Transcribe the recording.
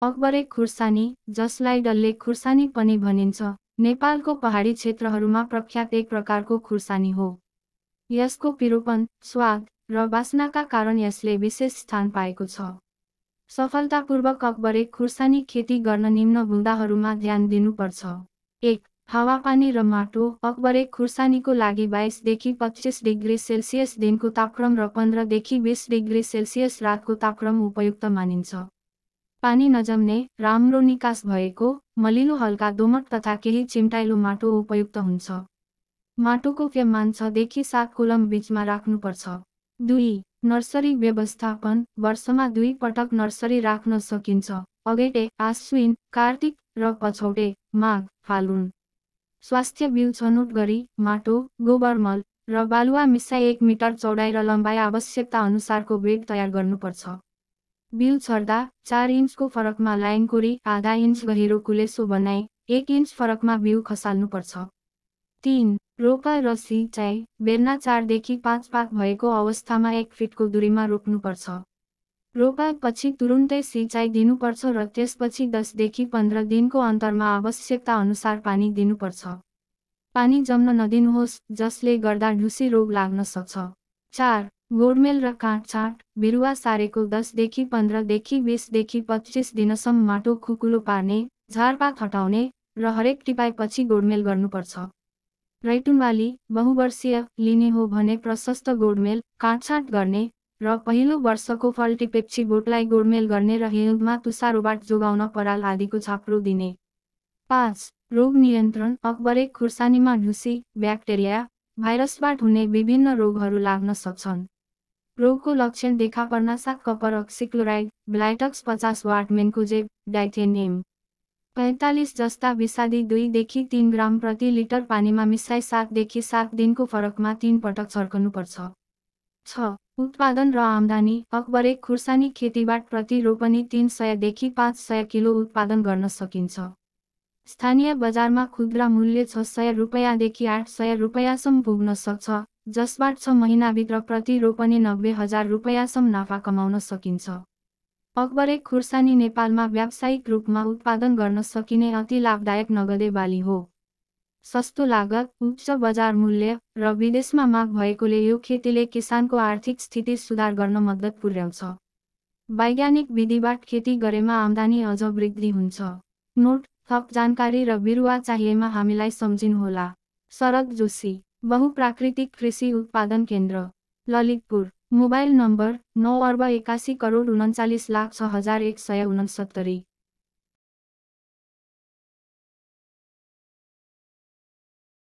अकबरे खुर्सानी, जसलाई डल्ले खुर्सानी पनि भनिन्छ, नेपालको पहाडी क्षेत्रहरूमा प्रख्यात एक प्रकारको खुर्सानी हो। यसको पिरोपन, स्वाद र वासनाका कारण यसले विशेष स्थान पाएको छ। सफलतापूर्वक अकबरे खुर्सानी खेती गर्न निम्न बुँदाहरूमा ध्यान दिनुपर्छ। 1. हावापानी र माटो। अकबरे खुर्सानीको लागि 22 देखि 25 डिग्री सेल्सियस दिनको तापक्रम र 15 देखि 20 डिग्री सेल्सियस रातको तापक्रम उपयुक्त मानिन्छ। पानी नजम्ने, राम्रो निकास भएको, मलिलो हल्का दोमट तथा केही चिम्टाइलो माटो उपयुक्त हुन्छ। माटोको प्यामान 6 देखि 7 कोलम बीचमा राख्नुपर्छ। 2. नर्सरी व्यवस्थापन। वर्षमा 2 पटक नर्सरी राख्न सकिन्छ, अगेटे, आश्विन, कार्तिक र पछौटे, माघ, फाल्गुन। स्वास्थ्य बिउ छनौट गरी, माटो, गोबर मल र बालुवा मिसाई 1 मिटर चौडाइ र लम्बाइ आवश्यकता अनुसारको बेड तयार गर्नुपर्छ। बिउ छर्दा 4 इन्चको फरकमा लाइन कोरी, आधा इन्च गहिरो कुलेसो बनाई, 1 इन्च फरकमा बिउ खसाल्नुपर्छ। 3. रोपाई र सिँचाइ। बेर्ना 4 देखि 5 पात भएको अवस्थामा 1 फिटको दूरीमा रोप्नुपर्छ। रोपाई पछि तुरुन्तै सिँचाइ दिनुपर्छ र त्यसपछि 10 देखि 15 दिनको अन्तरमा आवश्यकता अनुसार पानी दिनुपर्छ। पानी जम्न नदिनुहोस्, जसले गर्दा ढुसी रोग लाग्न सक्छ। 4. गोडमेल र काटछाँट। बिरुवा सारेको 10 देखि 15 देखि 20 देखि 25 दिनसम्म माटो खुकुलो पार्ने, झारपात हटाउने र हरेक टिपाइपछि गोडमेल गर्नुपर्छ। रैटुनवाली, बहुवर्षीय लिने हो भने प्रशस्त गोडमेल, काटछाँट गर्ने र पहिलो वर्षको फल टिपेपछि बोटलाई गोडमेल गर्ने र हिउँदमा तुसारोबाट जोगाउन पराल आदिको छाप्रो दिने। 5. रोग नियन्त्रण। अकबरे खुर्सानीमा ढुसी, ब्याक्टेरिया, भाइरसबाट हुने विभिन्न रोगहरू लाग्न सक्छन्। रोगको लक्षण देखा पर्न साथ कपर अक्सिक्लोराइड, ब्लाइटक्स 50 वाट मेन्कोजेब, डाइथेनियम 45 जस्ता विषादी 2 देखि 3 ग्राम प्रति लिटर पानीमा मिसाई 7 देखि 7 दिनको फरकमा 3 पटक छर्कनुपर्छ। 6. उत्पादन र आम्दानी। अकबरे खुर्सानी खेतीबाट प्रति रोपनी 300 देखि 500 किलो उत्पादन गर्न सकिन्छ। स्थानीय बजारमा खुद्रा मूल्य 600 रुपैयाँदेखि 800 रुपैयाँसम्म पुग्न सक्छ, जसबाट 6 महिनाभित्र प्रति रोपनी 90,000 रुपैयाँसम्म नाफा कमाउन सकिन्छ। अकबरे खुर्सानी नेपालमा व्यावसायिक रूपमा उत्पादन गर्न सकिने अति लाभदायक नगदे बाली हो। सस्तो लागत, उच्च बजार मूल्य र विदेशमा माग भएकोले यो खेतीले किसानको आर्थिक स्थिति सुधार गर्न मद्दत पुर्याउँछ। वैज्ञानिक विधिबाट खेती गरेमा आम्दानी अझ वृद्धि हुन्छ। नोट: थप जानकारी र बिरुवा चाहिएमा हामीलाई सम्झिनुहोला। शरद जोशी, बहुप्राकृतिक कृषि उत्पादन केन्द्र, ललितपुर। Mobile number 9,81,39,06,169।